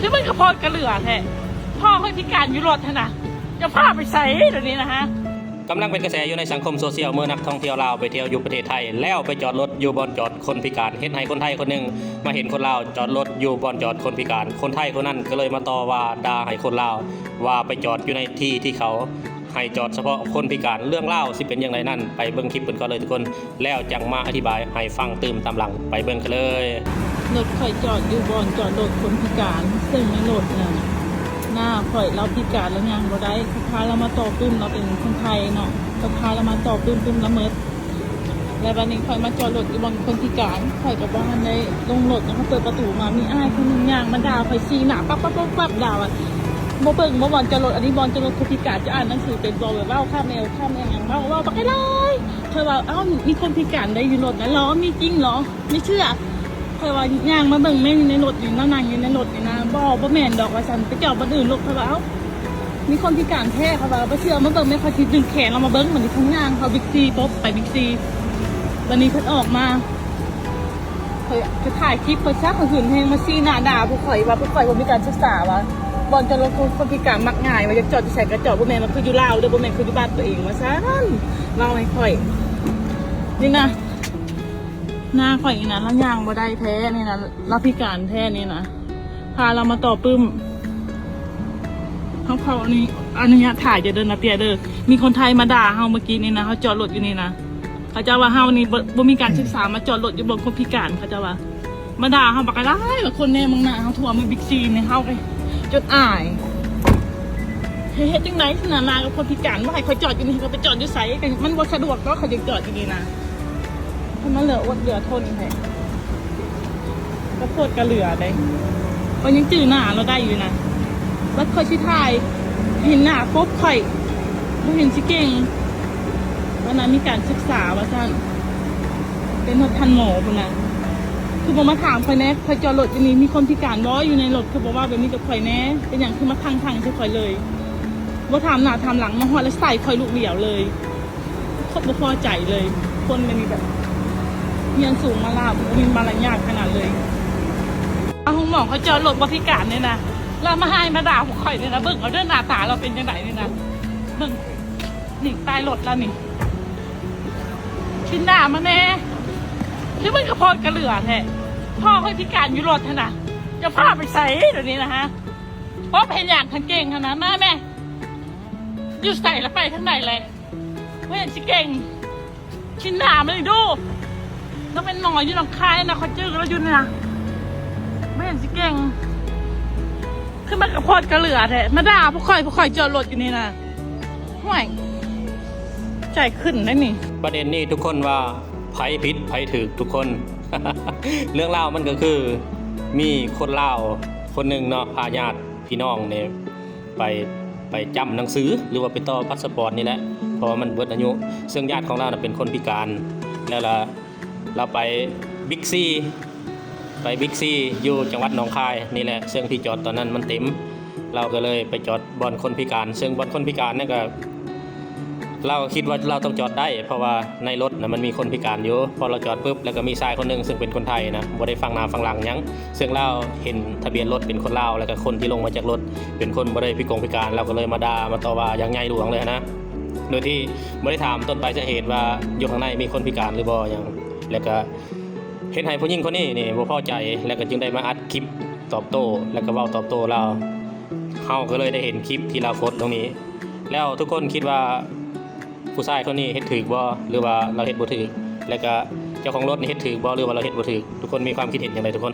ແຕ່ມັນກະພໍດກະເຫຼືອແທ້ ພໍ່ຂ້ອຍພິການຢູ່ລົດຫັ້ນນະ ຈະພາໄປໃສດຽວນີ້ນະຮະ? ກຳລັງເປັນກະແສຢູ່ໃນສັງຄົມໂຊຊຽວ ເມື່ອນັກທ່ອງທ່ຽວລາວໄປທ່ຽວຢູ່ປະເທດໄທ ແລ້ວໄປຈອດລົດຢູ່ບ່ອນຈອດຄົນພິການ ເຮັດໃຫ້ຄົນໄທຄົນໜຶ່ງມາເຫັນຄົນລາວຈອດລົດຢູ່ບ່ອນຈອດຄົນພິການ. ຄົນໄທຄົນນັ້ນກໍເລີຍມາຕໍ່ວ່າດ່າໃຫ້ຄົນລາວວ່າໄປຈອດຢູ່ໃນທີ່ທີ່ເຂົາ ໃຫ້ຈອດສະເພາະຄົນພິການ. ເລື່ອງລາວຊິເປັນຢ່າງໃດນັ້ນ ໄປເບິ່ງຄລິບເພິ່ນກ່ອນເລີຍທຸກຄົນ ແລ້ວຈັ່ງມາອະທິບາຍໃຫ້ຟັງຕື່ມຕາມຫຼັງ. ໄປເບິ່ງກັນເລີຍ. ລົດຂ້ອຍຈອດຢູ່ບ່ອນຈອດລົດຄົນພິການ ເຊິ່ງໃນລົດນັ້ນ ນ້າຂ້ອຍລາວພິການ ລາວຍ່າງບໍ່ໄດ້ ເຂົາພາລາວມາຕໍ່ປຶ້ມ ລາວເປັນຄົນໄທເນາະ ເຂົາພາລາວມາຕໍ່ປຶ້ມ ປຶ້ມລະເມີດ. ແລ້ວບາດນີ້ຂ້ອຍມາຈອດລົດຢູ່ບ່ອນຄົນພິການ ຂ້ອຍກໍບໍ່ທັນໄດ້ລົງລົດນະ ເຂົາເປີດປະຕູມາ ມີອ້າຍຄົນໜຶ່ງຍ່າງມາດ່າຂ້ອຍ ຊີ້ໜ້າປັບໆໆໆ ດ່າວ່າ ບໍ່ເບິ່ງບໍ່ບ່ອນຈອດລົດ ອັນນີ້ບ່ອນຈອດລົດຄົນພິການ ຈະອ່ານໜັງສືເປັນບໍ່? ເວົ້າຄຳແອວຄຳແອງຫຍັງ ເວົ້າ ເວົ້າບັກຫຼາຍ. ຂ້ອຍວ່າ ເອົ້າ ມີຄົນພິການໄດ້ຢູ່ລົດນະ? ເຫຼື ມີຈິງເຫຼື? ມີເຊື່ອ? ຂ້ອຍວ່າຍ່າງມາເບິ່ງແມ່ນຢູ່ໃນລົດນີ້ນະ ນັ່ງຢູ່ໃນລົດນີ້ນະ. ບໍ່ ບໍ່ແມ່ນດອກວ່າຊັ້ນ ໄປຈອດບ່ອນອື່ນໂລດ. ຂ້ອຍວ່າ ເອົ້າ ມີຄົນພິການແທ້ ເຂົາວ່າ ບໍ່ເຊື່ອມາເບິ່ງແມ່ ຂ້ອຍຊິດຶງແຂນລາວມາເບິ່ງ. ບາດນີ້ເພິ່ນຍ່າງເຂົ້າບິກຊີ ປົບໄປບິກຊີ ບາດນີ້ເພິ່ນອອກມາ ຂ້ອຍຈະຖ່າຍຄລິບຂ້ອຍຊະ ຂ້ອຍຫຶງແຮງ ມາຊີ້ໜ້າດ່າພວກຂ້ອຍວ່າ ພວກຂ້ອຍບໍ່ມີການສຶກສາວ່າ ບ່ອນຈອດລົດຄົນພິການມັກງ່າຍ ວ່າຢາກຈອດຢູ່ໃສກໍຈອດ ບໍ່ແມ່ນວ່າຄືຢູ່ລາວເດີ ບໍ່ແມ່ນຄືຢູ່ບ້ານຕົວເອງ ວ່າຊັ້ນ ເວົ້າໃຫ້ຂ້ອຍ. ນີ້ນະ ນ້າຂ້ອຍນີ້ນະ ລາວຍ່າງບໍ່ໄດ້ແທ້ນີ້ນະ ລາວພິການແທ້ນີ້ນະ ພາລາວມາຕໍ່ປຶ້ມ. ເຮົາຂໍອະນຸ ອະນຸຍາດຖ່າຍເດີນະເຕຍເດີ. ມີຄົນໄທມາດ່າເຮົາເມື່ອກີ້ນີ້ນະ ເຮົາຈອດລົດຢູ່ນີ້ນະ ເຂົາເຈົ້າວ່າເຮົານີ້ບໍ່ ບໍ່ມີການສຶກສາ ມາຈອດລົດຢູ່ບ່ອນຄົນພິການ ເຂົາເຈົ້າວ່າ ມາດ່າເຮົາບັກຫຼາຍ ວ່າຄົນແນມາງໜ້າເຮົາທົ່ວເມືອງບິກຊີນີ້ ເຮົາກໍຈົນອາຍ. ເຮັດ ເຮັດຈັ່ງໃດຊັ້ນນະ ມາກັບຄົນພິການ ບໍ່ໃຫ້ຂ້ອຍຈອດຢູ່ນີ້ ຂ້ອຍໄປຈອດຢູ່ໃສ? ກໍມັນບໍ່ສະດວກເນາະ ຂ້ອຍຈຶ່ງຈອດຢູ່ນີ້ນະ. ມັນເຫຼືອອົດເຫຼືອທົນແທ້ ກະໂພດກະເຫຼືອເດ້. ຂ້ອຍຍັງຈື່ໜ້າລາວໄດ້ຢູ່ນະ ບັດຂ້ອຍຊິຖ່າຍ ເຫັນໜ້າປົບຂ້ອຍ ບໍ່ເຫັນຊິເກັ່ງ. ອັນນັ້ນມີການສຶກສາວ່າຊັ້ນ ເປັນຮອດທ່ານໝໍພຸ້ນນະ. ຄືບໍ່ມາຖາມຂ້ອຍແດ່ ຂ້ອຍຈອດລົດຢູ່ນີ້ ມີຄົນພິການບໍ່ຢູ່ໃນລົດ ຄືບໍ່ເວົ້າແບບນີ້ກັບຂ້ອຍແດ່? ເປັນຫຍັງຄືມາທັງໆໃສ່ຂ້ອຍເລີຍ ບໍ່ຖາມໜ້າຖາມຫຼັງ ມາຮອດແລ້ວໃສ່ຂ້ອຍລູກດຽວເລີຍ. ໂຄດບໍ່ພໍໃຈເລີຍ ຄົນແບບນີ້ແບບຮຽນສູງມາລາວ ບໍ່ມີມາລະຍາດຂະໜາດເລີຍ. ເອົາ ໂຮງໝໍເຂົາຈອດລົດບໍລິການນີ້ນະ ລາວມາຮ້າຍມາດ່າພວກຂ້ອຍນີ້ນະ. ເບິ່ງເອົາເດີ ໜ້າຕາລາວເປັນຈັ່ງໃດນີ້ນະ ເບິ່ງ ນີ້ ຕາຍລົດລາວນີ້ ຊິນໜ້າມາແດ່. ຫຼືມັນກະໂພດກະເຫຼືອແທ້ ພໍ່ຂ້ອຍພິການຢູ່ລົດຫັ້ນນະ ຈະພາໄປໃສດຽວນີ້ນະຮະ? ພໍ່ໄປເຮັດຫຍັງຄັນເກັ່ງຫັ້ນນະ ມາແມ່ ຢູ່ໃສລະໄປທາງໃດແຫຼະ ບໍ່ເຫັນຊິເກັ່ງ. ຊິນໜ້າມານີ້ດູ ລາວເປັນໝໍຢູ່ໜອງຄາຍນະ ຂ້ອຍຈື່ລາວຢູ່ນີ້ນະ ບໍ່ເຫັນຊິເກັ່ງ. ຄືມັນກະໂພດກະເຫຼືອແທ້ ມາດ່າພວກຂ້ອຍ ພວກຂ້ອຍຈອດລົດຢູ່ນີ້ນະ. ຫ້ວຍ ໃຈຂຶ້ນໄດ໋ນີ້. ປະເດັນນີ້ທຸກຄົນວ່າໃຜຜິດໃຜຖືກທຸກຄົນ. ເລື່ອງລາວມັນກະຄື ມີຄົນລາວຄົນໜຶ່ງເນາະ ພາຍາດພີ່ນ້ອງນີ້ ໄປ ໄປຈ້ຳໜັງສື ຫຼືວ່າໄປຕໍ່ພາສະປອດນີ້ແຫຼະ ເພາະວ່າມັນເບິດອາຍຸ. ເຊິ່ງຍາດຂອງລາວນະເປັນຄົນພິການ ແລ້ວລະ ລາວໄປບິກຊີ ໄປບິກຊີຢູ່ຈັງຫວັດໜອງຄາຍນີ້ແຫຼະ ເຊິ່ງທີ່ຈອດຕອນນັ້ນມັນເຕັມ ລາວກະເລີຍໄປຈອດບ່ອນຄົນພິການ. ເຊິ່ງບ່ອນຄົນພິການນັ້ນກະ ລາວກະຄິດວ່າລາວຕ້ອງຈອດໄດ້ ເພາະວ່າໃນລົດນະມັນມີຄົນພິການຢູ່. ພໍລາວຈອດປຶບ ແລ້ວກະມີຊາຍຄົນໜຶ່ງເຊິ່ງເປັນຄົນໄທນະ ບໍ່ໄດ້ຟັງໜ້າຟັງຫຼັງຫຍັງ ເຊິ່ງລາວເຫັນທະບຽນລົດເປັນຄົນລາວ ແລ້ວກະຄົນທີ່ລົງມາຈາກລົດເປັນຄົນບໍ່ໄດ້ພິກົງພິການ ລາວກະເລີຍມາດ່າມາຕໍ່ວ່າຢ່າງໃຫຍ່ຫຼວງເລີຍຫັ້ນນະ. ໂດຍທີ່ບໍ່ໄດ້ຖາມຕົ້ນປາຍສາເຫດວ່າຢູ່ຂ້າງໃນມີຄົນພິການຫຼືບໍ່ຫຍັງ ແລ້ວກະເຮັດໃຫ້ຜູ້ຍິງຄົນນີ້ນີ້ບໍ່ພໍໃຈ ແລ້ວກະຈຶ່ງໄດ້ມາອັດຄລິບຕອບໂຕ້ ແລ້ວກະເວົ້າຕອບໂຕ້ລາວ. ເຮົາກະເລີຍໄດ້ເຫັນຄລິບທີ່ລາວໂພສລົງນີ້ ແລ້ວທຸກຄົນຄິດວ່າ ຜູ້ຊາຍຄົນນີ້ເຮັດຖືກບໍ່ ຫຼືວ່າລາວເຮັດບໍ່ຖືກ ແລ້ວກະເຈົ້າຂອງລົດນີ້ເຮັດຖືກບໍ່ ຫຼືວ່າລາວເຮັດບໍ່ຖືກ? ທຸກຄົນມີຄວາມຄິດເຫັນຈັ່ງໃດທຸກຄົນ?